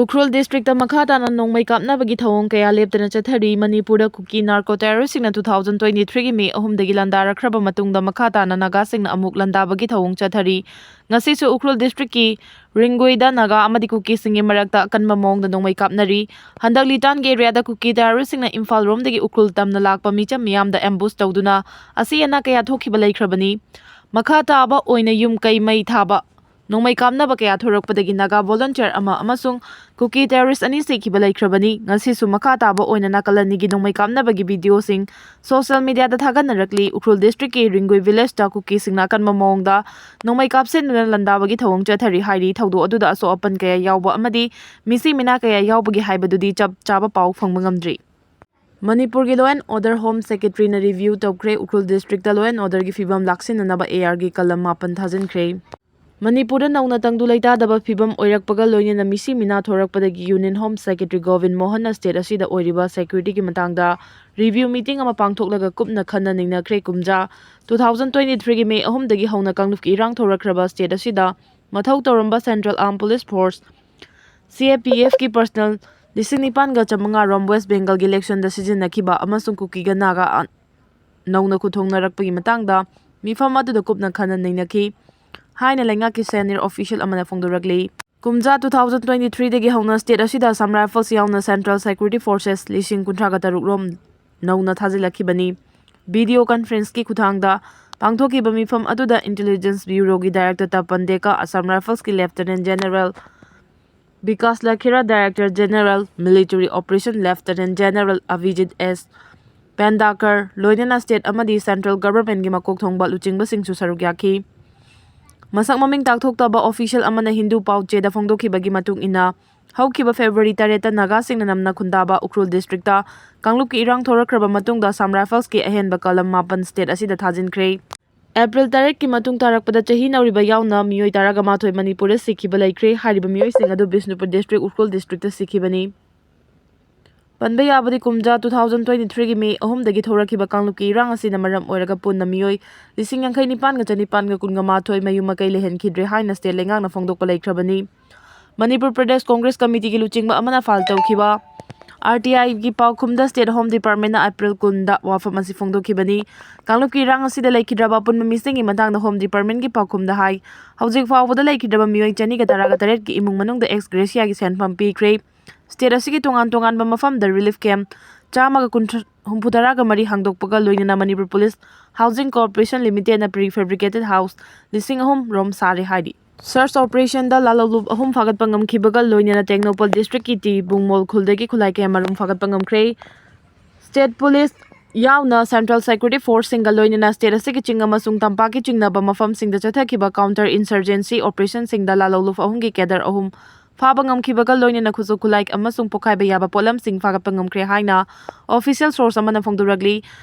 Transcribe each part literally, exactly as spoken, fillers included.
Ukhrul district ꯃꯈꯥ ꯇꯥꯅ ꯅꯣꯡꯃꯩ ꯀꯥꯞꯅꯕꯒꯤ ꯊꯧꯑꯣꯡ ꯀꯌꯥ ꯂꯦꯞꯇꯅ ꯆꯠꯊꯔꯤ꯫ ꯃꯅꯤꯄꯨꯔꯗ ꯀꯨꯀꯤ ꯅꯥꯔꯀꯣ ꯇꯦꯔꯣꯔꯤꯁꯁꯤꯡꯅ two thousand twenty threeꯒꯤ ꯃꯦ ꯑꯍꯨꯝꯗꯒꯤ ꯂꯥꯟꯗꯥꯔꯛꯈ꯭ꯔꯕ ꯃꯇꯨꯡꯗ ꯃꯈꯥ ꯇꯥꯅ ꯅꯥꯒꯥꯁꯤꯡꯅ ꯑꯃꯨꯛ ꯂꯥꯟꯗꯥꯕꯒꯤ ꯊꯧꯑꯣꯡ ꯆꯠꯊꯔꯤ꯫ ꯉꯁꯤꯁꯨ ꯎꯈ꯭ꯔꯨꯜ ꯗꯤꯁꯇ꯭ꯔꯤꯛꯀꯤ ꯔꯤꯡꯒꯨꯏꯗ ꯅꯥꯒꯥ ꯑꯃꯗꯤ ꯀꯨꯀꯤꯁꯤꯡꯒꯤ ꯃꯔꯛꯇ ꯑꯀꯟꯕ ꯃꯑꯣꯡꯗ ꯅꯣꯡꯃꯩ ꯀꯥꯞꯅꯔꯤ꯫ ꯍꯟꯗꯛ ꯂꯤꯇꯥꯟꯒꯤ ꯑꯦꯔꯤꯌꯥꯗ ꯀꯨꯀꯤ ꯇꯦꯔꯣꯔꯤꯁꯁꯤꯡꯅ ꯏꯝꯐꯥꯜ ꯔꯣꯝꯗꯒꯤ ꯎꯈ꯭ꯔꯨꯜ ꯇꯝꯅ ꯂꯥꯛꯄ ꯃꯤꯆꯝ ꯃꯤꯌꯥꯝꯗ ꯑꯦꯝꯕꯨꯁ ꯇꯧꯗꯨꯅ ꯑꯁꯤ ꯑꯅꯥ ꯀꯌꯥ ꯊꯣꯛꯈꯤꯕ ꯂꯩꯈ꯭ꯔꯕꯅꯤ꯫ ꯃꯈꯥ ꯇꯥꯕ ꯑꯣꯏꯅ ꯌꯨꯝ ꯀꯩ ꯃꯩ ꯊꯥꯕ, ꯅꯣꯡꯃꯩ ꯀꯥꯞꯅꯕ ꯀꯌꯥ ꯊꯣꯔꯛꯄꯗꯒꯤ ꯅꯥꯒꯥ ꯚꯣꯂꯨꯟꯇꯤꯌꯔ ꯑꯃ ꯑꯃꯁꯨꯡ ꯀꯨꯀꯤ ꯇꯦꯔꯣꯔꯤꯁ ꯑꯅꯤ ꯁꯤꯈꯤꯕ ꯂꯩꯈ꯭ꯔꯕꯅꯤ꯫ ꯉꯁꯤꯁꯨ ꯃꯈꯥ ꯇꯥꯕ ꯑꯣꯏꯅ ꯅꯥꯀꯜ ꯑꯅꯤꯒꯤ ꯅꯣꯡꯃꯩ ꯀꯥꯞꯅꯕꯒꯤ ꯚꯤꯗꯤꯑꯣꯁꯤꯡ ꯁꯣꯁꯤꯌꯦꯜ ꯃꯤꯗꯤꯌꯥꯗ ꯊꯥꯒꯠꯅꯔꯛꯂꯤ꯫ ꯎꯈ꯭ꯔꯨꯜ ꯗꯤꯁꯇ꯭ꯔꯤꯛꯀꯤ ꯔꯤꯡꯒꯨꯏ ꯚꯤꯂꯦꯖꯇ ꯀꯨꯀꯤꯁꯤꯡꯅ ꯑꯀꯟꯕ ꯃꯑꯣꯡꯗ ꯅꯣꯡꯃꯩ ꯀꯥꯞꯁꯤꯟꯗꯨꯅ ꯂꯥꯟꯗꯥꯕꯒꯤ ꯊꯧꯑꯣꯡ ꯆꯠꯊꯔꯤ ꯍꯥꯏꯔꯤ꯫ ꯊꯧꯗꯣꯛ ꯑꯗꯨꯗ ꯑꯁꯣꯛ ꯑꯄꯟ ꯀꯌꯥ ꯌꯥꯎꯕ ꯑꯃꯗꯤ ꯃꯤꯁꯤ ꯃꯤꯅꯥ ꯀꯌꯥ ꯌꯥꯎꯕꯒꯦ ꯍꯥꯏꯕꯗꯨꯗꯤ ꯆꯞ ꯆꯥꯕ ꯄꯥꯎ ꯐꯪꯕ ꯉꯝꯗ꯭ꯔꯤ꯫ ꯃꯅꯤꯄꯨꯔꯒꯤ law and order Home Secretaryꯅ review ꯇꯧꯈ꯭ꯔꯦ꯫ ꯎꯈ꯭ꯔꯨꯜ ꯗꯤꯁꯇ꯭ꯔꯤꯛꯇ law and orderꯒꯤ ꯐꯤꯕꯝ ꯂꯥꯛꯁꯤꯟꯅꯅꯕ ARꯒꯤ ꯀꯂꯝ ꯃꯥꯄꯟ ꯊꯥꯖꯤꯟꯈ꯭ꯔꯦ꯫ ꯃꯅꯤꯄꯨꯔꯗ ꯅꯧꯅ ꯇꯪꯗꯨ ꯂꯩꯇꯥꯗꯕ ꯐꯤꯕꯝ ꯑꯣꯏꯔꯛꯄꯒ ꯂꯣꯏꯅꯅ ꯃꯤꯁꯤ ꯃꯤꯅꯥ ꯊꯣꯔꯛꯄꯗꯒꯤ Union Home Secretary Gobin ꯃꯣꯍꯟꯅ state ꯑꯁꯤꯗ ꯑꯣꯏꯔꯤꯕ securityꯒꯤ ꯃꯇꯥꯡꯗ review meeting ꯑꯃ ꯄꯥꯡꯊꯣꯛꯂꯒ ꯀꯨꯞꯅ ꯈꯟꯅ ꯅꯩꯅꯈ꯭ꯔꯦ꯫ ꯀꯨꯝꯖꯥ two thousand twenty threeꯒꯤ ꯃꯦ ꯑꯍꯨꯝꯗꯒꯤ ꯍꯧꯅ ꯀꯥꯡꯂꯨꯞꯀꯤ ꯏꯔꯥꯡ ꯊꯣꯔꯛꯈ꯭ꯔꯕ state ꯑꯁꯤꯗ ꯃꯊꯧ ꯇꯧꯔꯝꯕ Central Armed Police Force, CAPFꯀꯤ personnel ꯂꯤꯁꯤꯡ ꯅꯤꯄꯥꯟꯒ ꯆꯥꯃꯉꯥ ꯔꯣꯝ West Bengalꯒꯤ electionꯗ ꯁꯤꯖꯤꯟꯅꯈꯤꯕ ꯑꯃꯁꯨꯡ ꯀꯨꯀꯤꯒ ꯅꯥꯒꯥ ꯑ-, ꯅꯧꯅ ꯈꯨꯊꯣꯡꯅꯔꯛꯄꯒꯤ ꯃꯇꯥꯡꯗ ꯃꯤꯐꯝ ꯑꯗꯨꯗ ꯀꯨꯞꯅ ꯈꯟꯅ ꯅꯩꯅꯈꯤ ꯍꯥꯏꯅ ꯂꯩꯉꯥꯛꯀꯤ senior official ꯑꯃꯅ ꯐꯣꯡꯗꯣꯔꯛꯂꯤ꯫ ꯀꯨꯝꯖꯥ two thousand twenty threeꯗꯒꯤ ꯍꯧꯅ state ꯑꯁꯤꯗ Assam Rifles ꯌꯥꯎꯅ Central Security Forces ꯂꯤꯁꯤꯡ ꯀꯨꯟꯊ꯭ꯔꯥꯒ ꯇꯔꯨꯛ ꯔꯣꯝ ꯅꯧꯅ ꯊꯥꯖꯤꯜꯂꯛꯈꯤꯕꯅꯤ꯫ Video conferenceꯀꯤ ꯈꯨꯊꯥꯡꯗ ꯄꯥꯡꯊꯣꯛꯈꯤꯕ ꯃꯤꯐꯝ ꯑꯗꯨꯗ Intelligence Bureauꯒꯤ Director Tapan Deka, Assam Riflesꯀꯤ Lieutenant General Vikas ꯂꯈꯤꯔꯥ, Director General Military Operation Lieutenant General Avijit S ꯄꯦꯟꯗꯥꯀꯔ, ꯂꯣꯏꯅꯅ state ꯑꯃꯗꯤ central governmentꯀꯤ ꯃꯀꯣꯛ ꯊꯣꯡꯕ ꯂꯨꯆꯤꯡꯕꯁꯤꯡꯁꯨ ꯁꯔꯨꯛ ꯌꯥꯈꯤ꯫ ꯃꯁꯛ ꯃꯃꯤꯡ ꯇꯥꯛꯊꯣꯛꯇꯕ official ꯑꯃꯅ ꯍꯤꯟꯗꯨ ꯄꯥꯎ ꯆꯦꯗ ꯐꯣꯡꯗꯣꯛꯈꯤꯕꯒꯤ ꯃꯇꯨꯡ ꯏꯟꯅ, ꯍꯧꯈꯤꯕ February ꯇꯔꯦꯠꯇ ꯅꯥꯒꯥꯁꯤꯡꯅ ꯅꯝꯅ ꯈꯨꯟꯗꯥꯕ ꯎꯈ꯭ꯔꯨꯜ districtꯇ ꯀꯥꯡꯂꯨꯞꯀꯤ ꯏꯔꯥꯡ ꯊꯣꯔꯛꯈ꯭ꯔꯕ ꯃꯇꯨꯡꯗ Assam Riflesꯀꯤ ꯑꯍꯦꯟꯕ ꯀꯂꯝ ꯃꯥꯄꯟ state ꯑꯁꯤꯗ ꯊꯥꯖꯤꯟꯈ꯭ꯔꯦ꯫ April ꯇꯔꯦꯠꯀꯤ ꯃꯇꯨꯡ ꯇꯥꯔꯛꯄꯗ ꯆꯍꯤ ꯅꯧꯔꯤꯕ ꯌꯥꯎꯅ ꯃꯤꯑꯣꯏ ꯇꯔꯥꯒ ꯃꯥꯊꯣꯏ ꯃꯅꯤꯄꯨꯔꯗ ꯁꯤꯈꯤꯕ ꯂꯩꯈ꯭ꯔꯦ꯫ ꯍꯥꯏꯔꯤꯕ ꯃꯤꯑꯣꯏꯁꯤꯡ ꯑꯗꯨ ꯕꯤꯁꯅꯨꯄꯨꯔ district, ꯎꯈ꯭ꯔꯨꯜ districtꯇ ꯁꯤꯈꯤꯕꯅꯤ꯫ ꯄꯟꯕ ꯌꯥꯕꯗꯤ, ꯀꯨꯝꯖꯥ two thousand twenty threeꯒꯤ ꯃꯦ ꯑꯍꯨꯝꯗꯒꯤ ꯊꯣꯔꯛꯈꯤꯕ ꯀꯥꯡꯂꯨꯞꯀꯤ ꯏꯔꯥꯡ ꯑꯁꯤꯅ ꯃꯔꯝ ꯑꯣꯏꯔꯒ ꯄꯨꯟꯅ ꯃꯤꯑꯣꯏ ꯂꯤꯁꯤꯡ ꯌꯥꯡꯈꯩ ꯅꯤꯄꯥꯟꯒ ꯆꯅꯤꯄꯥꯟꯒ ꯀꯨꯟꯒ ꯃꯥꯊꯣꯏ ꯃꯌꯨꯝ ꯃꯀꯩ ꯂꯩꯍꯟꯈꯤꯗ꯭ꯔꯦ ꯍꯥꯏꯅ state ꯂꯩꯉꯥꯛꯅ ꯐꯣꯡꯗꯣꯛꯄ ꯂꯩꯈ꯭ꯔꯕꯅꯤ꯫ ꯃꯅꯤꯄꯨꯔ ꯄ꯭ꯔꯗꯦꯁ ꯀꯣꯡꯒ꯭ꯔꯦꯁ ꯀꯃꯤꯇꯤꯒꯤ ꯂꯨꯆꯤꯡꯕ ꯑꯃꯅ ꯐꯥꯏꯜ ꯇꯧꯈꯤꯕ ꯑꯥꯔ ꯇꯤ ꯑꯥꯏꯒꯤ ꯄꯥꯎꯈꯨꯝꯗ ꯁ꯭ꯇꯦꯠ ꯍꯣꯝ ꯗꯤꯄꯥꯔꯠꯃꯦꯟꯅ ꯑꯦꯄ꯭ꯔꯤꯜ ꯀꯨꯟꯗ ꯋꯥꯐꯝ ꯑꯁꯤ ꯐꯣꯡꯗꯣꯛꯈꯤꯕꯅꯤ꯫ ꯀꯥꯡꯂꯨꯞꯀꯤ ꯏꯔꯥꯡ ꯑꯁꯤꯗ ꯂꯩꯈꯤꯗ꯭ꯔꯕ ꯑꯄꯨꯟꯕ ꯃꯤꯁꯤꯡꯒꯤ ꯃꯇꯥꯡꯗ ꯍꯣꯝ ꯗꯤꯄꯥꯔꯠꯃꯦꯟꯒꯤ ꯄꯥꯎꯈꯨꯝꯗ ꯍꯥꯏ, ꯍꯧꯖꯤꯛ ꯐꯥꯎꯕꯗ ꯂꯩꯈꯤꯗ꯭ꯔꯕ ꯃꯤꯑꯣꯏ ꯆꯅꯤꯒ ꯇꯔꯥꯒ ꯇꯔꯦꯠꯀꯤ ꯏꯃꯨꯡ ꯃꯅꯨꯡꯗ ꯑꯦꯛꯁ ꯒ꯭ꯔꯦꯁꯤꯌꯥꯒꯤ ꯁꯦꯟꯐꯝ ꯄꯤꯈ꯭ꯔꯦ꯫ ꯁ꯭ꯇꯦꯠ ꯑꯁꯤꯒꯤ ꯇꯣꯉꯥꯟ ꯇꯣꯉꯥꯟꯕ ꯃꯐꯝꯗ ꯔꯤꯂꯤꯐ ꯀꯦꯝꯞ ꯆꯥꯝꯃꯒ ꯍꯨꯝꯐꯨꯇꯔꯥꯒ ꯃꯔꯤ ꯍꯥꯡꯗꯣꯛꯄꯒ ꯂꯣꯏꯅꯅ ꯃꯅꯤꯄꯨꯔ ꯄꯨꯂꯤꯁ ꯍꯥꯎꯁꯤꯡ ꯀꯣꯔꯄꯣꯔꯦꯁꯟ ꯂꯤꯃꯤꯇꯦꯗꯅ ꯄ꯭ꯔꯤ ꯐꯦꯕ꯭ꯔꯤꯀꯦꯇꯦꯗ ꯍꯥꯎꯁ ꯂꯤꯁꯤꯡ ꯑꯍꯨꯝ ꯔꯣꯝ ꯁꯥꯔꯦ ꯍꯥꯏꯔꯤ꯫ ꯁꯔꯆ ꯑꯣꯄꯔꯦꯁꯟꯗ ꯂꯥꯂꯧꯂꯨꯞ ꯑꯍꯨꯝ ꯐꯥꯒꯠꯄ ꯉꯝꯈꯤꯕꯒ ꯂꯣꯏꯅꯅ ꯇꯦꯡꯅꯧꯄꯜ ꯗꯤꯁꯇ꯭ꯔꯤꯛꯀꯤ ꯇꯤ ꯕꯨꯡꯃꯣꯜ ꯈꯨꯜꯗꯒꯤ ꯈꯨꯠꯂꯥꯏ ꯀꯌꯥꯃꯔꯨꯝ ꯐꯥꯒꯠꯄ ꯉꯝꯈ꯭ꯔꯦ꯫ ꯁ꯭ꯇꯦꯠ ꯄꯨꯂꯤꯁ ꯌꯥꯎꯅ ꯁꯦꯟꯇ꯭ꯔꯦꯜ ꯁꯦꯀ꯭ꯌꯨꯔꯤꯇꯤ ꯐꯣꯔꯁꯁꯤꯡꯒ ꯂꯣꯏꯅꯅ ꯁ꯭ꯇꯦꯠ ꯑꯁꯤꯒꯤ ꯆꯤꯡ ꯑꯃꯁꯨꯡ ꯇꯝꯄꯥꯛꯀꯤ ꯆꯤꯡꯅꯕ ꯃꯐꯝꯁꯤꯡꯗ ꯆꯠꯊꯈꯤꯕ ꯀꯥꯎꯟꯇꯔ ꯏꯟꯁꯔꯖꯦꯟꯁꯤ ꯑꯣꯄꯔꯦꯁꯟꯁꯤꯡꯗ ꯂꯥꯂꯧꯂꯨꯞ ꯑꯍꯨꯝꯒꯤ ꯀꯦꯗꯔ ꯑꯍꯨꯝ ꯐꯥꯕ ꯉꯝꯈꯤꯕꯒ ꯂꯣꯏꯅꯅ ꯈꯨꯠꯁꯨ ꯈꯨꯠꯂꯥꯏ ꯑꯃꯁꯨꯡ ꯄꯣꯈꯥꯏꯕ ꯌꯥꯕ ꯄꯣꯠꯂꯝꯁꯤꯡ ꯐꯥꯒꯠꯄ ꯉꯝꯈ꯭ꯔꯦ ꯍꯥꯏꯅ ꯑꯣꯐꯤꯁꯤꯌꯦꯜ ꯁꯣꯔꯁ ꯑꯃꯅ ꯐꯣꯡꯗꯣꯔꯛꯂꯤ꯫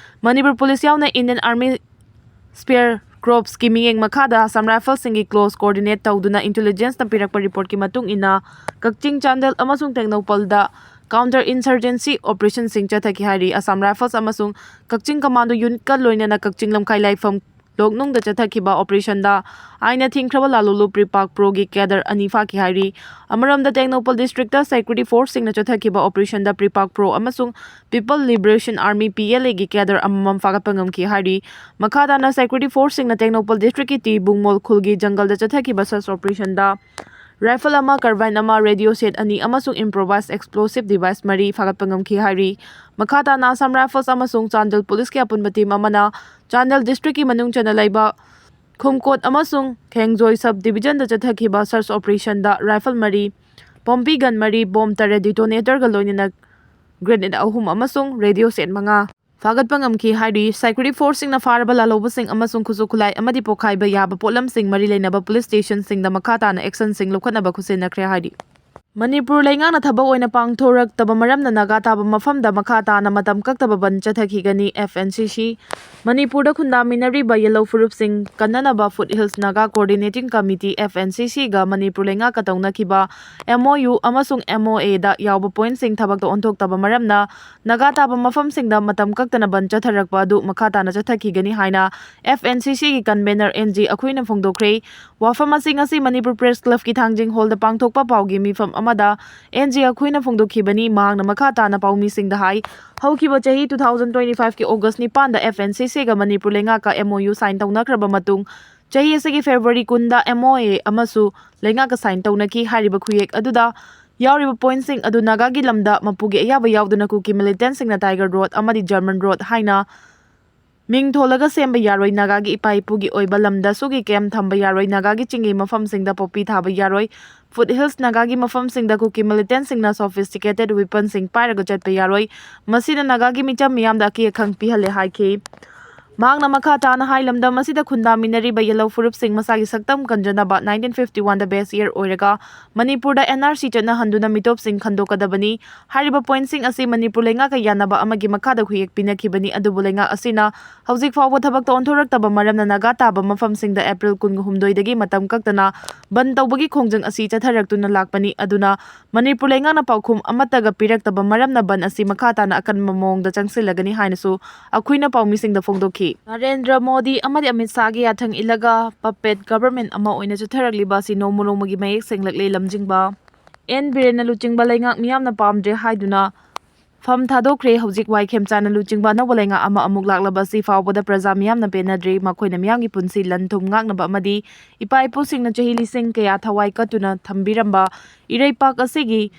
ꯃꯅꯤꯄꯨꯔ ꯄꯨꯂꯤꯁ ꯌꯥꯎꯅ ꯏꯟꯗꯤꯌꯟ ꯑꯥꯔꯃꯤ ꯁ꯭ꯄꯦꯌꯔ ꯀꯣꯔꯞꯁꯀꯤ ꯃꯤꯠꯌꯦꯡ ꯃꯈꯥꯗ ꯑꯁꯥꯝ ꯔꯥꯏꯐꯜꯁꯤꯡꯒꯤ ꯀ꯭ꯂꯣꯖ ꯀꯣꯑꯣꯔꯗꯤꯅꯦꯠ ꯇꯧꯗꯨꯅ ꯏꯟꯇꯦꯂꯤꯖꯦꯟꯁꯅ ꯄꯤꯔꯛꯄ ꯔꯤꯄꯣꯔꯠꯀꯤ ꯃꯇꯨꯡ ꯏꯟꯅ ꯀꯛꯆꯤꯡ, ꯆꯥꯟꯗꯦꯜ ꯑꯃꯁꯨꯡ ꯇꯦꯡꯅꯧꯄꯜꯗ ꯀꯥꯎꯟꯇꯔ ꯏꯟꯁꯔꯖꯦꯟꯁꯤ ꯑꯣꯄꯔꯦꯁꯟꯁꯤꯡ ꯆꯠꯊꯈꯤ ꯍꯥꯏꯔꯤ꯫ ꯑꯁꯥꯝ ꯔꯥꯏꯐꯜꯁ ꯑꯃꯁꯨꯡ ꯀꯛꯆꯤꯡ ꯀꯃꯥꯟꯗꯣ ꯌꯨꯅꯤꯠꯀ ꯂꯣꯏꯅꯅ ꯀꯛꯆꯤꯡ ꯂꯝꯈꯥꯏ ꯂꯥꯏꯐꯝ ꯂꯣꯛꯅꯨꯡꯗ ꯆꯠꯊꯈꯤꯕ ꯑꯣꯄꯔꯦꯁꯟꯗ ꯑꯥꯏꯟꯅ ꯊꯤꯡꯈ꯭ꯔꯕ ꯂꯥꯂꯨꯂꯨ ꯄ꯭ꯔꯤꯄꯥꯛ ꯄ꯭ꯔꯣꯒꯤ ꯀꯦꯗꯔ ꯑꯅꯤ ꯐꯥꯈꯤ ꯍꯥꯏꯔꯤ꯫ ꯑꯃꯔꯣꯝꯗ ꯇꯦꯡꯅꯧꯄꯜ ꯗꯤꯁꯇ꯭ꯔꯤꯛꯇ ꯁꯦꯀ꯭ꯌꯨꯔꯤꯇꯤ ꯐꯣꯔꯁꯁꯤꯡꯅ ꯆꯠꯊꯈꯤꯕ ꯑꯣꯄꯔꯦꯁꯟꯗ ꯄ꯭ꯔꯤꯄꯥꯛ ꯄ꯭ꯔꯣ ꯑꯃꯁꯨꯡ people liberation army, P L ꯑꯦꯒꯤ ꯀꯦꯗꯔ ꯑꯃꯃꯝ ꯐꯥꯒꯠꯄ ꯉꯝꯈꯤ ꯍꯥꯏꯔꯤ꯫ ꯃꯈꯥ ꯇꯥꯅ ꯁꯦꯀ꯭ꯌꯨꯔꯤꯇꯤ ꯐꯣꯔꯁꯁꯤꯡꯅ ꯇꯦꯡꯅꯧꯄꯜ ꯗꯤꯁꯇ꯭ꯔꯤꯛꯀꯤ ꯇꯤ ꯕꯨꯡꯃꯣꯜ ꯈꯨꯜꯒꯤ ꯖꯪꯒꯜꯗ ꯆꯠꯊꯈꯤꯕ ꯁꯔꯆ ꯑꯣꯄꯔꯦꯁꯟꯗ ꯔꯥꯏꯐꯜ ꯑꯃ, ꯀꯥꯔꯕꯥꯏꯟ ꯑꯃ, ꯔꯦꯗꯤꯑꯣ ꯁꯦꯠ ꯑꯅꯤ ꯑꯃꯁꯨꯡ ꯏꯝꯄ꯭ꯔꯣꯚꯥꯏꯖ ꯑꯦꯛꯁꯄ꯭ꯂꯣꯁꯤꯚ ꯗꯤꯚꯥꯏꯁ ꯃꯔꯤ ꯐꯥꯒꯠꯄ ꯉꯝꯈꯤ ꯍꯥꯏꯔꯤ꯫ ꯃꯈꯥ ꯇꯥꯅ ꯑꯁꯥꯝ ꯔꯥꯏꯐꯜꯁ ꯑꯃꯁꯨꯡ ꯆꯥꯟꯗꯦꯜ ꯄꯨꯂꯤꯁꯀꯤ ꯑꯄꯨꯟꯕ ꯇꯤꯝ ꯑꯃꯅ ꯆꯥꯟꯗꯦꯜ ꯗꯤꯁꯇ꯭ꯔꯤꯛꯀꯤ ꯃꯅꯨꯡ ꯆꯟꯅ ꯂꯩꯕ ꯈꯨꯝꯀꯣꯠ ꯑꯃꯁꯨꯡ ꯈꯦꯡꯖꯣꯏ ꯁꯕ ꯗꯤꯕꯤꯖꯟꯗ ꯆꯠꯊꯈꯤꯕ ꯁꯔꯆ ꯑꯣꯄꯔꯦꯁꯟꯗ ꯔꯥꯏꯐꯜ ꯃꯔꯤ, ꯄꯣꯝꯄꯤ ꯒꯟ ꯃꯔꯤ, ꯕꯣꯝ ꯇꯔꯦꯠ, ꯗꯤꯇꯣꯅꯦꯇꯔꯒ ꯂꯣꯏꯅꯅ ꯒ꯭ꯔꯦꯅꯦꯗ ꯑꯍꯨꯝ ꯑꯃꯁꯨꯡ ꯔꯦꯗꯤꯑꯣ ꯁꯦꯠ ꯃꯉꯥ ꯐꯥꯒꯠꯄ ꯉꯝꯈꯤ ꯍꯥꯏꯔꯤ꯫ ꯁꯦꯀ꯭ꯌꯨꯔꯤꯇꯤ ꯐꯣꯔꯁꯁꯤꯡꯅ ꯐꯥꯔꯕ ꯂꯥꯂꯧꯕꯁꯤꯡ ꯑꯃꯁꯨꯡ ꯈꯨꯠꯁꯨ ꯈꯨꯠꯂꯥꯏ ꯑꯃꯗꯤ ꯄꯣꯈꯥꯏꯕ ꯌꯥꯕ ꯄꯣꯠꯂꯝꯁꯤꯡ ꯃꯔꯤ ꯂꯩꯅꯕ ꯄꯨꯂꯤꯁ ꯁ꯭ꯇꯦꯁꯟꯁꯤꯡꯗ ꯃꯈꯥ ꯇꯥꯅ ꯑꯦꯛꯁꯟꯁꯤꯡ ꯂꯧꯈꯠꯅꯕ ꯈꯨꯠꯁꯤꯟꯅꯈ꯭ꯔꯦ ꯍꯥꯏꯔꯤ꯫ ꯃꯅꯤꯄꯨꯔ ꯂꯩꯉꯥꯛꯅ ꯊꯕꯛ ꯑꯣꯏꯅ ꯄꯥꯡꯊꯣꯔꯛꯇꯕ ꯃꯔꯝꯅ ꯅꯥꯒꯥ ꯇꯥꯕ ꯃꯐꯝꯗ ꯃꯈꯥ ꯇꯥꯅ ꯃꯇꯝ ꯀꯛꯇꯕ ꯕꯟ ꯆꯠꯊꯈꯤꯒꯅꯤ꯫ ꯑꯦꯐ ꯑꯦꯟ ꯁꯤ ꯁꯤ ꯃꯅꯤꯄꯨꯔꯗ ꯈꯨꯟꯗꯥꯃꯤꯟꯅꯔꯤꯕ ꯌꯦꯜꯍꯧ ꯐꯨꯔꯨꯞꯁꯤꯡ ꯀꯟꯅꯅꯕ foothills Naga coordinating committee, F N C C, ꯒ ꯃꯅꯤꯄꯨꯔ ꯂꯩꯉꯥꯛꯀ ꯇꯧꯅꯈꯤꯕ M O U ꯑꯃꯁꯨꯡ M O A ꯗ ꯌꯥꯎꯕ ꯄꯣꯏꯟꯠꯁꯤꯡ ꯊꯕꯛꯇ ꯑꯣꯟꯊꯣꯛꯇꯕ ꯃꯔꯝꯅ ꯅꯥꯒꯥ ꯇꯥꯕ ꯃꯐꯝꯁꯤꯡꯗ ꯃꯇꯝ ꯀꯛꯇꯅ ꯕꯟ ꯆꯠꯊꯔꯛꯄ ꯑꯗꯨ ꯃꯈꯥ ꯇꯥꯅ ꯆꯠꯊꯈꯤꯒꯅꯤ ꯍꯥꯏꯅ F N C C ꯒꯤ ꯀꯟꯚꯦꯅꯔ N G ꯑꯈꯨꯏꯅ ꯐꯣꯡꯗꯣꯛꯈ꯭ꯔꯦ꯫ ꯋꯥꯐꯝ ꯑꯁꯤ ꯉꯁꯤ ꯃꯅꯤꯄꯨꯔ ꯄ꯭ꯔꯦꯁ ꯀ꯭ꯂꯕꯀꯤ ꯊꯥꯡꯖꯤꯡ ꯍꯣꯜꯗ ꯄꯥꯡꯊꯣꯛꯄ ꯄꯥꯎꯒꯤ ꯃꯤꯐꯝ ꯑꯃꯗ N G ꯑꯈꯨꯏꯅ ꯐꯣꯡꯗꯣꯛꯈꯤꯕꯅꯤ꯫ ꯃꯍꯥꯛꯅ ꯃꯈꯥ ꯇꯥꯅ ꯄꯥꯎꯃꯤꯁꯤꯡꯗ ꯍꯥꯏ, ꯍꯧꯈꯤꯕ ꯆꯍꯤ two thousand twenty five ꯀꯤ August ꯅꯤꯄꯥꯟꯗ F N C C ꯒ Manipur ꯂꯩꯉꯥꯛꯀ M O U sign ꯇꯧꯅꯈ꯭ꯔꯕ ꯃꯇꯨꯡ, ꯆꯍꯤ ꯑꯁꯤꯒꯤ February ꯀꯨꯟꯗ M O A ꯑꯃꯁꯨ ꯂꯩꯉꯥꯛꯀ sign ꯇꯧꯅꯈꯤ꯫ ꯍꯥꯏꯔꯤꯕ ꯈꯨꯌꯦꯛ ꯑꯗꯨꯗ ꯌꯥꯎꯔꯤꯕ ꯄꯣꯏꯟꯠꯁꯤꯡ ꯑꯗꯨ ꯅꯥꯒꯥꯒꯤ ꯂꯝꯗ ꯃꯄꯨꯒꯤ ꯑꯌꯥꯕ ꯌꯥꯎꯗꯅ ꯀꯨꯀꯤ ꯃꯤꯂꯤꯇꯦꯟꯠꯁꯤꯡꯅ ꯇꯥꯏꯒꯔ ꯔꯣꯗ ꯑꯃꯗꯤ ꯖꯔꯃꯟ ꯔꯣꯗ ꯍꯥꯏꯅ ꯃꯤꯡ ꯊꯣꯜꯂꯒ ꯁꯦꯝꯕ ꯌꯥꯔꯣꯏ, ꯅꯥꯒꯥꯒꯤ ꯏꯄꯥ ꯏꯄꯨꯒꯤ ꯑꯣꯏꯕ ꯂꯝꯗ ꯁꯨꯒꯤ ꯀꯦꯝꯞ ꯊꯝꯕ ꯌꯥꯔꯣꯏ, ꯅꯥꯒꯥꯒꯤ ꯆꯤꯡꯒꯤ ꯃꯐꯝꯁꯤꯡꯗ ꯄꯣꯄꯤ ꯊꯥꯕ ꯌꯥꯔꯣꯏ, ꯐꯨꯠ ꯍꯤꯜꯁ ꯅꯥꯒꯥꯒꯤ ꯃꯐꯝꯁꯤꯡꯗ ꯀꯨꯀꯤ ꯃꯤꯂꯤꯇꯦꯟꯠꯁꯤꯡꯅ sophisticated weaponsꯁꯤꯡ ꯄꯥꯏꯔꯒ ꯆꯠꯄ ꯌꯥꯔꯣꯏ, ꯃꯁꯤꯅ ꯅꯥꯒꯥꯒꯤ ꯃꯤꯆꯝ ꯃꯤꯌꯥꯝꯗ ꯑꯀꯤ ꯑꯈꯪ ꯄꯤꯍꯜꯂꯦ ꯍꯥꯏꯈꯤ꯫ ꯃꯍꯥꯛꯅ ꯃꯈꯥ ꯇꯥꯅ ꯍꯥꯏ, ꯂꯝꯗꯝ ꯑꯁꯤꯗ ꯈꯨꯟꯗꯥꯃꯤꯟꯅꯔꯤꯕ ꯌꯦꯜꯍꯧ ꯐꯨꯔꯨꯞꯁꯤꯡ ꯃꯁꯥꯒꯤ ꯁꯛꯇꯝ ꯀꯟꯖꯅꯕ nineteen fifty one ꯗ base year ꯑꯣꯏꯔꯒ ꯃꯅꯤꯄꯨꯔꯗ N R C ꯆꯠꯅꯍꯟꯗꯨꯅ ꯃꯤꯇꯣꯞꯁꯤꯡ ꯈꯟꯗꯣꯛꯀꯗꯕꯅꯤ꯫ ꯍꯥꯏꯔꯤꯕ ꯄꯣꯏꯟꯠꯁꯤꯡ ꯑꯁꯤ ꯃꯅꯤꯄꯨꯔ ꯂꯩꯉꯥꯛꯀ ꯌꯥꯅꯕ ꯑꯃꯒꯤ ꯃꯈꯥꯗ ꯈꯨꯌꯦꯛ ꯄꯤꯅꯈꯤꯕꯅꯤ, ꯑꯗꯨꯕꯨ ꯂꯩꯉꯥꯛ ꯑꯁꯤꯅ ꯍꯧꯖꯤꯛ ꯐꯥꯎꯕ ꯊꯕꯛꯇ ꯑꯣꯟꯊꯣꯔꯛꯇꯕ ꯃꯔꯝꯅ ꯅꯥꯒꯥ ꯇꯥꯕ ꯃꯐꯝꯁꯤꯡꯗ April ꯀꯨꯟꯍꯨꯝꯗꯣꯏꯗꯒꯤ ꯃꯇꯝ ꯀꯛꯇꯅ ꯕꯟ ꯇꯧꯕꯒꯤ ꯈꯣꯡꯖꯪ ꯑꯁꯤ ꯆꯠꯊꯔꯛꯇꯨꯅ ꯂꯥꯛꯄꯅꯤ꯫ ꯑꯗꯨꯅ ꯃꯅꯤꯄꯨꯔ ꯂꯩꯉꯥꯛꯅ ꯄꯥꯎꯈꯨꯝ ꯑꯃꯠꯇꯒ ꯄꯤꯔꯛꯇꯕ ꯃꯔꯝꯅ ꯕꯟ ꯑꯁꯤ ꯃꯈꯥ ꯇꯥꯅ ꯑꯀꯟꯕ ꯃꯑꯣꯡꯗ ꯆꯪꯁꯤꯜꯂꯒꯅꯤ ꯍꯥꯏꯅꯁꯨ ꯑꯩꯈꯣꯏꯅ ꯄꯥꯎꯃꯤꯁꯤꯡꯗ ꯐꯣꯡꯗꯣꯛꯈꯤ꯫ ꯅꯔꯦꯟꯗ꯭ꯔ ꯃꯣꯗꯤ ꯑꯃꯗꯤ ꯑꯃꯤꯠ ꯁꯥꯍꯒꯤ ꯌꯥꯊꯪ ꯏꯜꯂꯒ puppet government ꯑꯃ ꯑꯣꯏꯅ ꯆꯠꯊꯔꯛꯂꯤꯕ ꯑꯁꯤ ꯅꯣꯡꯃ ꯅꯣꯡꯃꯒꯤ ꯃꯌꯦꯛ ꯁꯦꯡꯂꯛꯂꯦ꯫ ꯂꯝꯖꯤꯡꯕ ꯑꯦꯟ ꯕꯤꯔꯦꯟꯅ ꯂꯨꯆꯤꯡꯕ ꯂꯩꯉꯥꯛ ꯃꯤꯌꯥꯝꯅ ꯄꯥꯝꯗ꯭ꯔꯦ ꯍꯥꯏꯗꯨꯅ ꯐꯝ ꯊꯥꯗꯣꯛꯈ꯭ꯔꯦ꯫ ꯍꯧꯖꯤꯛ ꯋꯥꯏ ꯈꯦꯝꯆꯥꯟꯅ ꯂꯨꯆꯤꯡꯕ ꯑꯅꯧꯕ ꯂꯩꯉꯥꯛ ꯑꯃ ꯑꯃꯨꯛ ꯂꯥꯛꯂꯕ ꯑꯁꯤ ꯐꯥꯎꯕꯗ ꯄ꯭ꯔꯖꯥ ꯃꯤꯌꯥꯝꯅ ꯄꯦꯟꯅꯗ꯭ꯔꯤ꯫ ꯃꯈꯣꯏꯅ ꯃꯤꯌꯥꯝꯒꯤ ꯄꯨꯟꯁꯤ ꯂꯟ ꯊꯨꯝ ꯉꯥꯛꯅꯕ ꯑꯃꯗꯤ ꯏꯄꯥ ꯏꯄꯨꯁꯤꯡꯅ ꯆꯍꯤ ꯂꯤꯁꯤꯡ ꯀꯌꯥ ꯊꯋꯥꯏ ꯀꯠꯇꯨꯅ ꯊꯝꯕꯤꯔꯝꯕ ꯏꯔꯩꯄꯥꯛ ꯑꯁꯤꯒꯤ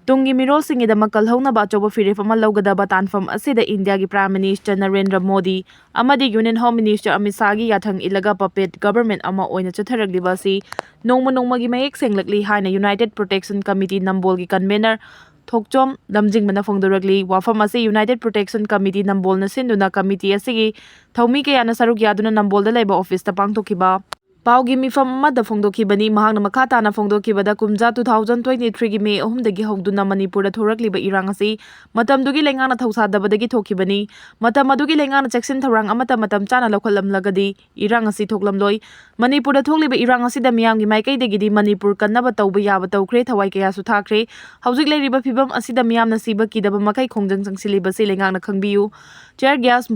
ꯇꯨꯡꯒꯤ ꯃꯤꯔꯣꯜꯁꯤꯡꯒꯤꯗꯃꯛ ꯀꯜꯍꯧꯅꯕ ꯑꯆꯧꯕ ꯐꯤꯔꯦꯞ ꯑꯃ ꯂꯧꯒꯗꯕ ꯇꯥꯟꯐꯝ ꯑꯁꯤꯗ ꯏꯟꯗꯤꯌꯥꯒꯤ Prime Minister ꯅꯔꯦꯟꯗ꯭ꯔ ꯃꯣꯗꯤ ꯑꯃꯗꯤ Union Home Minister ꯑꯃꯤꯠ ꯁꯥꯍꯒꯤ ꯌꯥꯊꯪ ꯏꯜꯂꯒ puppet government ꯑꯃ ꯑꯣꯏꯅ ꯆꯠꯊꯔꯛꯂꯤꯕ ꯑꯁꯤ ꯅꯣꯡꯃ ꯅꯣꯡꯃꯒꯤ ꯃꯌꯦꯛ ꯁꯦꯡꯂꯛꯂꯤ ꯍꯥꯏꯅ United Protection Committee ꯅꯝꯕꯣꯜꯒꯤ ꯀꯟꯚꯦꯅꯔ ꯊꯣꯛꯆꯣꯝ ꯂꯝꯖꯤꯡꯕꯅ ꯐꯣꯡꯗꯣꯔꯛꯂꯤ꯫ ꯋꯥꯐꯝ ꯑꯁꯤ United Protection Committee ꯅꯝꯕꯣꯜꯅ ꯁꯤꯟꯗꯨꯅ ꯀꯃꯤꯇꯤ ꯑꯁꯤꯒꯤ ꯊꯧꯃꯤ ꯀꯌꯥꯅ ꯁꯔꯨꯛ ꯌꯥꯗꯨꯅ ꯅꯝꯕꯣꯜꯗ ꯂꯩꯕ ꯑꯣꯐꯤꯁꯇ ꯄꯥꯡꯊꯣꯛꯈꯤꯕ ꯄꯥꯎꯒꯤ ꯃꯤꯐꯝ ꯑꯃꯗ ꯐꯣꯡꯗꯣꯛꯈꯤꯕꯅꯤ꯫ ꯃꯍꯥꯛꯅ ꯃꯈꯥ ꯇꯥꯅ ꯐꯣꯡꯗꯣꯛꯈꯤꯕꯗ, ꯀꯨꯝꯖꯥ two thousand twenty three ꯒꯤ May ꯑꯍꯨꯝꯗꯒꯤ ꯍꯧꯗꯨꯅ ꯃꯅꯤꯄꯨꯔꯗ ꯊꯣꯔꯛꯂꯤꯕ ꯏꯔꯥꯡ ꯑꯁꯤ ꯃꯇꯝꯗꯨꯒꯤ ꯂꯩꯉꯥꯛꯅ ꯊꯧꯁꯥꯗꯕꯗꯒꯤ ꯊꯣꯛꯈꯤꯕꯅꯤ꯫ ꯃꯇꯝ ꯑꯗꯨꯒꯤ ꯂꯩꯉꯥꯛꯅ ꯆꯦꯛꯁꯤꯟ ꯊꯧꯔꯥꯡ ꯑꯃꯠꯇ ꯃꯇꯝ ꯆꯥꯅ ꯂꯧꯈꯠꯂꯝꯂꯒꯗꯤ ꯏꯔꯥꯡ ꯑꯁꯤ ꯊꯣꯛꯂꯝꯂꯣꯏ꯫ ꯃꯅꯤꯄꯨꯔꯗ ꯊꯣꯛꯂꯤꯕ ꯏꯔꯥꯡ ꯑꯁꯤꯗ ꯃꯤꯌꯥꯝꯒꯤ ꯃꯥꯏꯀꯩꯗꯒꯤꯗꯤ ꯃꯅꯤꯄꯨꯔ ꯀꯟꯅꯕ ꯇꯧꯕ ꯌꯥꯕ ꯇꯧꯈ꯭ꯔꯦ, ꯊꯋꯥꯏ ꯀꯌꯥꯁꯨ ꯊꯥꯈ꯭ꯔꯦ꯫ ꯍꯧꯖꯤꯛ ꯂꯩꯔꯤꯕ ꯐꯤꯕꯝ ꯑꯁꯤꯗ ꯃꯤꯌꯥꯝꯅ ꯁꯤꯕ ꯀꯤꯗꯕ ꯃꯈꯩ ꯈꯣꯡꯖꯪ ꯆꯪꯁꯤꯜꯂꯤꯕꯁꯤ ꯂꯩꯉꯥꯛꯅ ꯈꯪꯕꯤꯌꯨ꯫ Tear gas,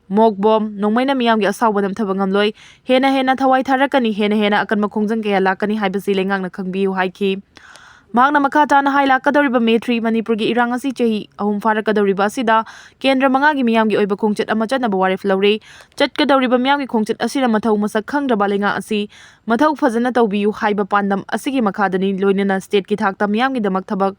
ꯃꯣꯛ ꯕꯣꯝ, ꯅꯣꯡꯃꯩꯅ ꯃꯤꯌꯥꯝꯒꯤ ꯑꯁꯥꯎꯕ ꯅꯝꯊꯕ ꯉꯝꯂꯣꯏ꯫ ꯍꯦꯟꯅ ꯍꯦꯟꯅ ꯊꯋꯥꯏ ꯊꯥꯔꯛꯀꯅꯤ, ꯍꯦꯟꯅ ꯍꯦꯟꯅ ꯑꯀꯟꯕ ꯈꯣꯡꯖꯪ ꯀꯌꯥ ꯂꯥꯛꯀꯅꯤ ꯍꯥꯏꯕꯁꯤ ꯂꯩꯉꯥꯛꯅ ꯈꯪꯕꯤꯌꯨ ꯍꯥꯏꯈꯤ꯫ ꯃꯍꯥꯛꯅ ꯃꯈꯥ ꯇꯥꯅ ꯍꯥꯏ, ꯂꯥꯛꯀꯗꯧꯔꯤꯕ May three ꯃꯅꯤꯄꯨꯔꯒꯤ ꯏꯔꯥꯡ ꯑꯁꯤ ꯆꯍꯤ ꯑꯍꯨꯝ ꯐꯥꯔꯛꯀꯗꯧꯔꯤꯕ ꯑꯁꯤꯗ ꯀꯦꯟꯗ꯭ꯔ ꯃꯉꯥꯒꯤ ꯃꯤꯌꯥꯝꯒꯤ ꯑꯣꯏꯕ ꯈꯣꯡꯆꯠ ꯑꯃ ꯆꯠꯅꯕ ꯋꯥꯔꯦꯞ ꯂꯧꯔꯦ꯫ ꯆꯠꯀꯗꯧꯔꯤꯕ ꯃꯤꯌꯥꯝꯒꯤ ꯈꯣꯡꯆꯠ ꯑꯁꯤꯅ ꯃꯊꯧ ꯃꯁꯛ ꯈꯪꯗ꯭ꯔꯕ ꯂꯩꯉꯥꯛ ꯑꯁꯤ ꯃꯊꯧ ꯐꯖꯅ ꯇꯧꯕꯤꯌꯨ ꯍꯥꯏꯕ ꯄꯥꯟꯗꯝ ꯑꯁꯤꯒꯤ ꯃꯈꯥꯗꯅꯤ, ꯂꯣꯏꯅꯅ stateꯀꯤ ꯊꯥꯛꯇ ꯃꯤꯌꯥꯝꯒꯤꯗꯃꯛ ꯊꯕꯛ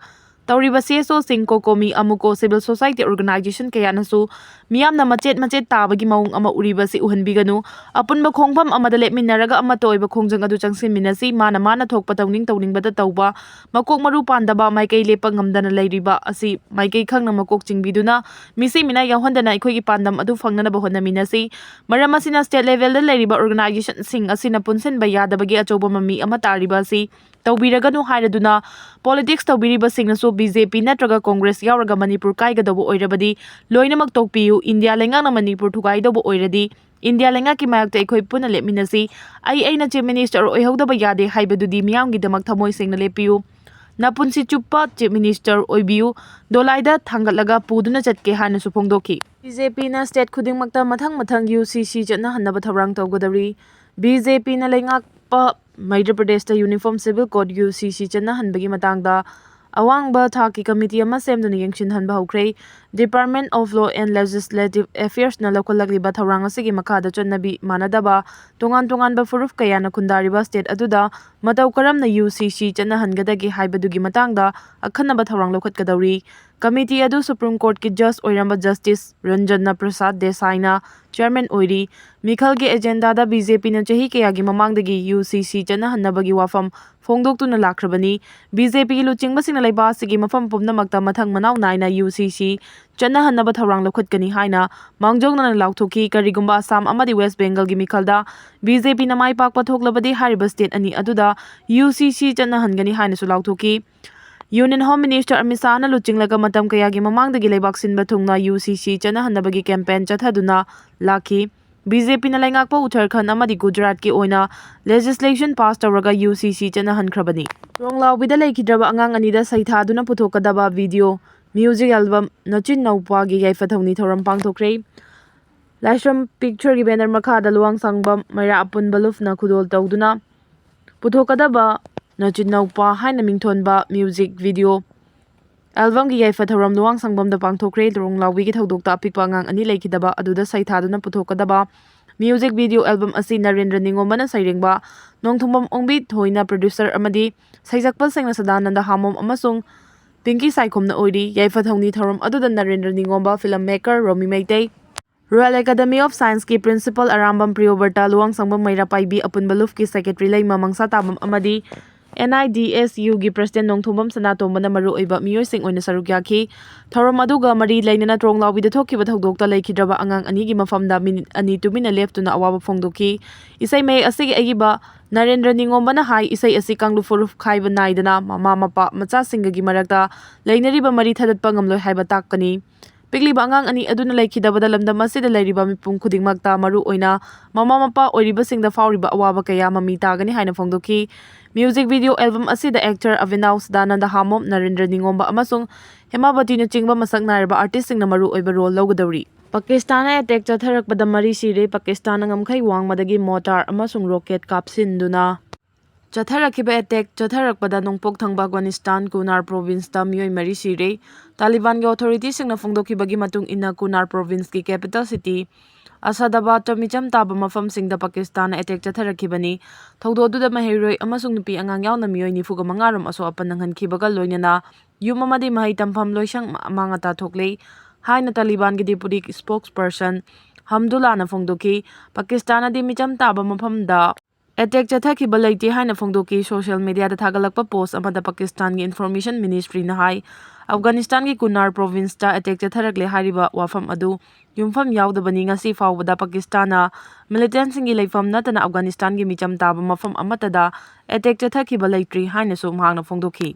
ꯇꯧꯔꯤꯕ CSOꯁꯤꯡ, COCOMI, AMUCO, civil society organization ꯀꯌꯥꯅꯁꯨ ꯃꯤꯌꯥꯝꯅ ꯃꯆꯦꯠ ꯃꯆꯦꯠ ꯇꯥꯕꯒꯤ ꯃꯑꯣꯡ ꯑꯃ ꯎꯔꯤꯕ ꯑꯁꯤ ꯎꯍꯟꯕꯤꯒꯅꯨ꯫ ꯑꯄꯨꯟꯕ ꯈꯣꯡꯐꯝ ꯑꯃꯗ ꯂꯦꯞꯃꯤꯟꯅꯔꯒ ꯑꯃꯠꯇ ꯑꯣꯏꯕ ꯈꯣꯡꯖꯪ ꯑꯗꯨ ꯆꯪꯁꯤꯟꯃꯤꯟꯅꯁꯤ꯫ ꯃꯥꯅ ꯃꯥꯅ ꯊꯣꯛꯄ ꯇꯧꯅꯤꯡ ꯇꯧꯅꯤꯡꯕꯗ ꯇꯧꯕ, ꯃꯀꯣꯛ ꯃꯔꯨ ꯄꯥꯟꯗꯕ, ꯃꯥꯏꯀꯩ ꯂꯦꯞꯄ ꯉꯝꯗꯅ ꯂꯩꯔꯤꯕ ꯑꯁꯤ ꯃꯥꯏꯀꯩ ꯈꯪꯅ ꯃꯀꯣꯛ ꯆꯤꯡꯕꯤꯗꯨꯅ ꯃꯤꯁꯤ ꯃꯤꯅꯥ ꯌꯥꯎꯍꯟꯗꯅ ꯑꯩꯈꯣꯏꯒꯤ ꯄꯥꯟꯗꯝ ꯑꯗꯨ ꯐꯪꯅꯅꯕ ꯍꯣꯠꯅꯃꯤꯟꯅꯁꯤ꯫ ꯃꯔꯝ ꯑꯁꯤꯅ state levelꯗ ꯂꯩꯔꯤꯕ organizationꯁꯤꯡ ꯑꯁꯤꯅ ꯄꯨꯟꯁꯤꯟꯕ ꯌꯥꯗꯕꯒꯤ ꯑꯆꯧꯕ ꯃꯃꯤ ꯑꯃ ꯇꯥꯔꯤꯕ ꯑꯁꯤ ꯇꯧꯕꯤꯔꯒꯅꯨ ꯍꯥꯏꯔꯗꯨꯅ politics ꯇꯧꯕꯤꯔꯤꯕꯁꯤꯡꯅꯁꯨ BJP ꯅꯠꯇ꯭ꯔꯒ Congress ꯌꯥꯎꯔꯒ ꯃꯅꯤꯄꯨꯔ ꯀꯥꯏꯒꯗꯧꯕ ꯑꯣꯏꯔꯕꯗꯤ ꯂꯣꯏꯅꯃꯛ ꯇꯣꯛꯄꯤꯌꯨ꯫ ꯏꯟꯗꯤꯌꯥ ꯂꯩꯉꯥꯛꯅ ꯃꯅꯤꯄꯨꯔ ꯊꯨꯒꯥꯏꯗꯧꯕ ꯑꯣꯏꯔꯗꯤ ꯏꯟꯗꯤꯌꯥ ꯂꯩꯉꯥꯛꯀꯤ ꯃꯥꯌꯣꯛꯇ ꯑꯩꯈꯣꯏ ꯄꯨꯟꯅ ꯂꯦꯞꯃꯤꯟꯅꯁꯤ꯫ ꯑꯩ ꯑꯩꯅ Chief Minister ꯑꯣꯏꯍꯧꯗꯕ ꯌꯥꯗꯦ ꯍꯥꯏꯕꯗꯨꯗꯤ ꯃꯤꯌꯥꯝꯒꯤꯗꯃꯛ ꯊꯃꯣꯏ ꯁꯦꯡꯅ ꯂꯦꯞꯄꯤꯌꯨ꯫ ꯅꯄꯨꯟꯁꯤ ꯆꯨꯞꯄ Chief Minister ꯑꯣꯏꯕꯤꯌꯨ꯫ ꯗꯣꯂꯥꯏꯗ ꯊꯥꯡꯒꯠꯂꯒ ꯄꯨꯗꯨꯅ ꯆꯠꯀꯦ ꯍꯥꯏꯅꯁꯨ ꯐꯣꯡꯗꯣꯛꯈꯤ꯫ BJPꯅ state ꯈꯨꯗꯤꯡꯃꯛꯇ ꯃꯊꯪ ꯃꯊꯪ UCC ꯆꯠꯅꯍꯟꯅꯕ ꯊꯧꯔꯥꯡ ꯇꯧꯒꯗꯧꯔꯤ꯫ BJPꯅ ꯂꯩꯉꯥꯛꯄ ꯃꯩꯙ꯭ꯔ ꯄ꯭ꯔꯗꯦꯁꯇ Uniform Civil Code, UCC, ꯆꯠꯅꯍꯟꯕꯒꯤ ꯃꯇꯥꯡꯗ ꯑꯋꯥꯡꯕ ꯊꯥꯛꯀꯤ committee ꯑꯃ ꯁꯦꯝꯗꯨꯅ ꯌꯦꯡꯁꯤꯟꯍꯟꯕ ꯍꯧꯈ꯭ꯔꯦ꯫ Department of Law and Legislative Affairsꯅ ꯂꯧꯈꯠꯂꯛꯂꯤꯕ ꯊꯧꯔꯥꯡ ꯑꯁꯤꯒꯤ ꯃꯈꯥꯗ ꯆꯠꯅꯕꯤ ꯃꯥꯟꯅꯗꯕ ꯇꯣꯉꯥꯟ ꯇꯣꯉꯥꯟꯕ ꯐꯨꯔꯨꯞ ꯀꯌꯥꯅ ꯈꯨꯟꯗꯥꯔꯤꯕ state ꯑꯗꯨꯗ ꯃꯇꯧ ꯀꯔꯝꯅ UCC ꯆꯠꯅꯍꯟꯒꯗꯒꯦ ꯍꯥꯏꯕꯗꯨꯒꯤ ꯃꯇꯥꯡꯗ ꯑꯈꯟꯅꯕ ꯊꯧꯔꯥꯡ ꯂꯧꯈꯠꯀꯗꯧꯔꯤ꯫ Committee ꯑꯗꯨ Supreme Courtꯀꯤ judge ꯑꯣꯏꯔꯝꯕ Justice ꯔꯟꯖꯅ ꯄ꯭ꯔꯁꯥꯗ ꯗꯦꯁꯥꯏꯅ chairman ꯑꯣꯏꯔꯤ꯫ ꯃꯤꯈꯜꯒꯤ agendaꯗ BJPꯅ ꯆꯍꯤ ꯀꯌꯥꯒꯤ ꯃꯃꯥꯡꯗꯒꯤ UCC ꯆꯠꯅꯍꯟꯅꯕꯒꯤ ꯋꯥꯐꯝ ꯐꯣꯡꯗꯣꯛꯇꯨꯅ ꯂꯥꯛꯈ꯭ꯔꯕꯅꯤ꯫ ꯕꯤ ꯖꯦ ꯄꯤꯒꯤ ꯂꯨꯆꯤꯡꯕꯁꯤꯡꯅ ꯂꯩꯕꯥꯛ ꯑꯁꯤꯒꯤ ꯃꯐꯝ ꯄꯨꯝꯅꯃꯛꯇ ꯃꯊꯪ ꯃꯅꯥꯎ ꯅꯥꯏꯅ ꯌꯨ ꯁꯤ ꯁꯤ ꯆꯠꯅꯍꯟꯅꯕ ꯊꯧꯔꯥꯡ ꯂꯧꯈꯠꯀꯅꯤ ꯍꯥꯏꯅ ꯃꯥꯡꯖꯧꯅꯅ ꯂꯥꯎꯊꯣꯛꯈꯤ꯫ ꯀꯔꯤꯒꯨꯝꯕ ꯑꯁꯥꯝ ꯑꯃꯗꯤ ꯋꯦꯁ ꯕꯦꯡꯒꯜꯒꯤ ꯃꯤꯈꯜꯗ ꯕꯤ ꯖꯦ ꯄꯤꯅ ꯃꯥꯏ ꯄꯥꯛꯄ ꯊꯣꯛꯂꯕꯗꯤ ꯍꯥꯏꯔꯤꯕ ꯁ꯭ꯇꯦꯠ ꯑꯅꯤ ꯑꯗꯨꯗ ꯌꯨ ꯁꯤ ꯁꯤ ꯆꯠꯅꯍꯟꯒꯅꯤ ꯍꯥꯏꯅꯁꯨ ꯂꯥꯎꯊꯣꯛꯈꯤ꯫ ꯌꯨꯅꯤꯌꯟ ꯍꯣꯝ ꯃꯤꯅꯤꯁꯇꯔ ꯑꯃꯤꯠ ꯁꯥꯍꯅ ꯂꯨꯆꯤꯡꯂꯒ ꯃꯇꯝ ꯀꯌꯥꯒꯤ ꯃꯃꯥꯡꯗꯒꯤ ꯂꯩꯕꯥꯛ ꯁꯤꯟꯕ ꯊꯨꯡꯅ ꯌꯨ ꯁꯤ ꯁꯤ ꯆꯠꯅꯍꯟꯅꯕꯒꯤ ꯀꯦꯝꯄꯦꯟ ꯆꯠꯊꯗꯨꯅ ꯂꯥꯛꯈꯤ꯫ ꯕꯤ ꯖꯦ ꯄꯤꯅ ꯂꯩꯉꯥꯛꯄ ꯎꯠꯇꯔꯈꯟꯗ ꯑꯃꯗꯤ ꯒꯨꯖꯔꯥꯠꯀꯤ ꯑꯣꯏꯅ ꯂꯦꯖꯤꯁꯂꯦꯁꯟ ꯄꯥꯁ ꯇꯧꯔꯒ ꯌꯨ ꯁꯤ ꯁꯤ ꯆꯠꯅꯍꯟꯈ꯭ꯔꯕꯅꯤ꯫ ꯇ꯭ꯔꯣꯡꯂꯥꯎꯕꯤꯗ ꯂꯩꯈꯤꯗ꯭ꯔꯕ ꯑꯉꯥꯡ ꯑꯅꯤꯗ ꯁꯩꯊꯥꯗꯨꯅ ꯄꯨꯊꯣꯛꯀꯗꯕ ꯚꯤꯗꯤꯑꯣ ꯃ꯭ꯌꯨꯖꯤꯛ ꯑꯦꯜꯕꯝ ꯅꯆꯤꯟ ꯅꯧꯄꯥꯒꯤ ꯌꯥꯏꯐ ꯊꯧꯅꯤ ꯊꯧꯔꯝ ꯄꯥꯡꯊꯣꯛꯈ꯭ꯔꯦ꯫ ꯂꯥꯏꯁ꯭ꯔꯝ ꯄꯤꯛꯆꯔꯒꯤ ꯕꯦꯅꯔ ꯃꯈꯥꯗ ꯂꯨꯋꯥꯡꯁꯥꯡꯕꯝ ꯃꯩꯔꯥ ꯑꯄꯨꯟꯕ ꯂꯨꯞꯅ ꯈꯨꯗꯣꯜ ꯇꯧꯗꯨꯅ ꯄꯨꯊꯣꯛꯀꯗꯕ ꯅꯆꯤꯟ ꯅꯧꯄꯥ ꯍꯥꯏꯅ ꯃꯤꯡꯊꯣꯟꯕ ꯃ꯭ꯌꯨꯖꯤꯛ ꯚꯤꯗꯤꯑꯣ ꯑꯦꯜꯕꯝꯒꯤ ꯌꯥꯏꯐ ꯊꯧꯔꯝ ꯂꯨꯋꯥꯡꯁꯥꯡꯕꯝꯗ ꯄꯥꯡꯊꯣꯛꯈ꯭ꯔꯦ꯫ ꯇ꯭ꯔꯣꯡꯂꯥꯎꯕꯤꯒꯤ ꯊꯧꯗꯣꯛꯇ ꯑꯄꯤꯛꯄ ꯑꯉꯥꯡ ꯑꯅꯤ ꯂꯩꯈꯤꯗꯕ ꯑꯗꯨꯗ ꯁꯩꯊꯥꯗꯨꯅ ꯄꯨꯊꯣꯛꯀꯗꯕ ꯃ꯭ꯌꯨꯖꯤꯛ ꯚꯤꯗꯤꯑꯣ ꯑꯦꯜꯕꯝ ꯑꯁꯤ ꯅꯔꯦꯟꯗ꯭ꯔ ꯅꯤꯉꯣꯝꯕꯅ ꯁꯩꯔꯦꯡꯕ, ꯅꯣꯡꯊꯣꯝꯕꯝ ꯑꯣꯡꯕꯤ ꯊꯣꯏꯅ ꯄ꯭ꯔꯣꯗ꯭ꯌꯨꯁꯔ ꯑꯃꯗꯤ ꯁꯩꯁꯛꯄꯁꯤꯡꯅ ꯁꯗꯥꯅꯟꯗ ꯍꯥꯃꯣꯝ ꯑꯃꯁꯨꯡ ꯄꯤꯡꯀꯤ ꯁꯥꯏꯈꯣꯝꯅ ꯑꯣꯏꯔꯤ꯫ ꯌꯥꯏꯐ ꯊꯧꯅꯤ ꯊꯧꯔꯝ ꯑꯗꯨꯗ Narendra Ningomba, film maker Romi Meitei, Royal Academy of Science ꯀꯤ ꯄ꯭ꯔꯤꯟꯁꯤꯄꯜ ꯑꯔꯥꯝꯕꯝ ꯄ꯭ꯔꯤꯌꯣꯕꯔꯇ, ꯂꯨꯋꯥꯡꯁꯥꯡꯕꯝ ꯃꯩꯔꯥ ꯄꯥꯏꯕꯤ, ꯑꯄꯨꯟꯕ ꯂꯨꯞꯀꯤ ꯁꯦꯀ꯭ꯔꯦꯇꯔꯤ ꯂꯩꯃ ꯃꯪꯁꯥꯇꯥꯕꯝ ꯑꯃꯗꯤ ꯑꯦꯟ ꯑꯥꯏ ꯗꯤ ꯑꯦꯁ ꯌꯨꯒꯤ ꯄ꯭ꯔꯁꯤꯗꯦꯟ ꯅꯣꯡꯊꯣꯝꯕꯝ ꯁꯅꯥꯇꯣꯝꯕꯅ ꯃꯔꯨꯑꯣꯏꯕ ꯃꯤꯑꯣꯏꯁꯤꯡ ꯑꯣꯏꯅ ꯁꯔꯨꯛ ꯌꯥꯈꯤ꯫ ꯊꯧꯔꯝ ꯑꯗꯨꯒ ꯃꯔꯤ ꯂꯩꯅꯅ ꯇ꯭ꯔꯣꯡꯂꯥꯎꯕꯤꯗ ꯊꯣꯛꯈꯤꯕ ꯊꯧꯗꯣꯛꯇ ꯂꯩꯈꯤꯗ꯭ꯔꯕ ꯑꯉꯥꯡ ꯑꯅꯤꯒꯤ ꯃꯐꯝꯗ ꯃꯤꯅꯤꯠ ꯑꯅꯤ ꯇꯨꯃꯤꯟꯅ ꯂꯦꯞꯇꯨꯅ ꯑꯋꯥꯕ ꯐꯣꯡꯗꯣꯛꯈꯤ꯫ ꯏꯁꯩ ꯃꯌꯦꯛ ꯑꯁꯤꯒꯤ ꯑꯏꯕ ꯅꯔꯦꯟꯗ꯭ꯔ ꯅꯤꯉꯣꯝꯕꯅ ꯍꯥꯏ, ꯏꯁꯩ ꯑꯁꯤ ꯀꯥꯡꯂꯨꯞ ꯐꯨꯔꯨꯞ ꯈꯥꯏꯕ ꯅꯥꯏꯗꯅ ꯃꯃꯥ ꯃꯄꯥ ꯃꯆꯥꯁꯤꯡꯒꯒꯤ ꯃꯔꯛꯇ ꯂꯩꯅꯔꯤꯕ ꯃꯔꯤ ꯊꯗꯠꯄ ꯉꯝꯂꯣꯏ ꯍꯥꯏꯕ ꯇꯥꯛꯄꯅꯤ꯫ ꯄꯤꯛꯂꯤꯕ ꯑꯉꯥꯡ ꯑꯅꯤ ꯑꯗꯨꯅ ꯂꯩꯈꯤꯗꯕꯗ ꯂꯝꯗꯝ ꯑꯁꯤꯗ ꯂꯩꯔꯤꯕ ꯃꯤꯄꯨꯝ ꯈꯨꯗꯤꯡꯃꯛꯇ, ꯃꯔꯨꯑꯣꯏꯅ ꯃꯃꯥ ꯃꯄꯥ ꯑꯣꯏꯔꯤꯕꯁꯤꯡꯗ ꯐꯥꯎꯔꯤꯕ ꯑꯋꯥꯕ ꯀꯌꯥ ꯃꯃꯤ ꯇꯥꯒꯅꯤ ꯍꯥꯏꯅ ꯐꯣꯡꯗꯣꯛꯈꯤ꯫ ꯃ꯭ꯌꯨꯖꯤꯛ ꯚꯤꯗꯤꯑꯣ ꯑꯦꯜꯕꯝ ꯑꯁꯤꯗ ꯑꯦꯛꯇꯔ ꯑꯚꯤꯅꯥꯎ, ꯁꯗꯥꯅꯟꯗ ꯍꯥꯃꯣꯝ, ꯅꯔꯦꯟꯗ꯭ꯔ ꯅꯤꯉꯣꯝꯕ ꯑꯃꯁꯨꯡ ꯍꯦꯃꯥꯕꯇꯤꯅꯆꯤꯡꯕ ꯃꯁꯛ ꯅꯥꯏꯔꯕ ꯑꯥꯔꯇꯤꯁꯁꯤꯡꯅ ꯃꯔꯨꯑꯣꯏꯕ ꯔꯣꯜ ꯂꯧꯒꯗꯧꯔꯤ꯫ ꯄꯥꯀꯤꯁꯇꯥꯟꯅ ꯑꯦꯇꯦꯛ ꯆꯠꯊꯔꯛꯄꯗ ꯃꯔꯤ ꯁꯤꯔꯦ꯫ ꯄꯥꯀꯤꯁꯇꯥꯟꯅ ꯉꯝꯈꯩ ꯋꯥꯡꯃꯗꯒꯤ ꯃꯣꯇꯥꯔ ꯑꯃꯁꯨꯡ ꯔꯣꯀꯦꯠ ꯀꯥꯞꯁꯤꯟꯗꯨꯅ ꯆꯠꯊꯔꯛꯈꯤꯕ ꯑꯦꯇꯦꯛ ꯆꯠꯊꯔꯛꯄꯗ ꯅꯣꯡꯄꯣꯛ ꯊꯪꯕ ꯑꯐꯒꯥꯅꯤꯁꯇꯥꯟ ꯀꯨꯅꯥꯔ ꯄ꯭ꯔꯣꯚꯤꯟꯁꯇ ꯃꯤꯑꯣꯏ ꯃꯔꯤ ꯁꯤꯔꯦ꯫ ꯇꯥꯂꯤꯕꯥꯟꯒꯤ ꯑꯣꯊꯣꯔꯤꯇꯤꯁꯤꯡꯅ ꯐꯣꯡꯗꯣꯛꯈꯤꯕꯒꯤ ꯃꯇꯨꯡ ꯏꯟꯅ, ꯀꯨꯅꯥꯔ ꯄ꯭ꯔꯣꯚꯤꯟꯁꯀꯤ ꯀꯦꯄꯤꯇꯦꯜ ꯁꯤꯇꯤ ꯑꯁꯥꯗꯥꯕꯥꯗꯇ ꯃꯤꯆꯝ ꯇꯥꯕ ꯃꯐꯝꯁꯤꯡꯗ ꯄꯥꯀꯤꯁꯇꯥꯟꯅ ꯑꯦꯇꯦꯛ ꯆꯠꯊꯔꯛꯈꯤꯕꯅꯤ꯫ ꯊꯧꯗꯣꯛ ꯑꯗꯨꯗ ꯃꯍꯩꯔꯣꯏ ꯑꯃꯁꯨꯡ ꯅꯨꯄꯤ ꯑꯉꯥꯡ ꯌꯥꯎꯅ ꯃꯤꯑꯣꯏ ꯅꯤꯐꯨꯒ ꯃꯉꯥ ꯔꯣꯝ ꯑꯁꯣꯛ ꯑꯄꯟ ꯅꯪꯍꯟꯈꯤꯕꯒ ꯂꯣꯏꯅꯅ ꯌꯨꯝ ꯑꯃꯗꯤ ꯃꯍꯩ ꯇꯝꯐꯝ ꯂꯣꯏꯁꯪ ꯑꯃꯥꯡ ꯑꯇꯥ ꯊꯣꯛꯂꯦ ꯍꯥꯏꯅ ꯇꯥꯂꯤꯕꯥꯟꯒꯤ ꯗꯦꯄꯨꯇꯤ ꯁ꯭ꯄꯣꯛꯁ ꯄꯔꯁꯟ ꯍꯝꯗꯨꯂꯥꯅ ꯐꯣꯡꯗꯣꯛꯈꯤ꯫ ꯄꯥꯀꯤꯁꯇꯥꯟꯅꯗꯤ ꯃꯤꯆꯝ ꯇꯥꯕ ꯃꯐꯝꯗ ꯑꯦꯇꯦꯛ ꯆꯠꯊꯈꯤꯕ ꯂꯩꯇꯦ ꯍꯥꯏꯅ ꯐꯣꯡꯗꯣꯛꯈꯤ꯫ ꯁꯣꯁꯤꯌꯦꯜ ꯃꯤꯗꯤꯌꯥꯗ ꯊꯥꯒꯠꯂꯛꯄ ꯄꯣꯁ ꯑꯃꯗ ꯄꯥꯀꯤꯁꯇꯥꯟꯒꯤ ꯏꯟꯐꯣꯔꯃꯦꯁꯟ ꯃꯤꯅꯤꯁꯇ꯭ꯔꯤꯅ ꯍꯥꯏ, ꯑꯐꯒꯥꯅꯤꯁꯇꯥꯟꯒꯤ ꯀꯨꯅꯥꯔ ꯄ꯭ꯔꯣꯚꯤꯟꯁꯇ ꯑꯦꯇꯦꯛ ꯆꯠꯊꯔꯛꯂꯦ ꯍꯥꯏꯔꯤꯕ ꯋꯥꯐꯝ ꯑꯗꯨ ꯌꯨꯝꯐꯝ ꯌꯥꯎꯗꯕꯅꯤ꯫ ꯉꯁꯤ ꯐꯥꯎꯕꯗ ꯄꯥꯀꯤꯁꯇꯥꯟꯅ ꯃꯤꯂꯤꯇꯦꯟꯁꯤꯡꯒꯤ ꯂꯩꯐꯝ ꯅꯠꯇꯅ ꯑꯐꯒꯥꯅꯤꯁꯇꯥꯟꯒꯤ ꯃꯤꯆꯝ ꯇꯥꯕ ꯃꯐꯝ ꯑꯃꯠꯇꯗ ꯑꯦꯇꯦꯛ ꯆꯠꯊꯈꯤꯕ ꯂꯩꯇ꯭ꯔꯤ ꯍꯥꯏꯅꯁꯨ ꯃꯍꯥꯛꯅ ꯐꯣꯡꯗꯣꯛꯈꯤ꯫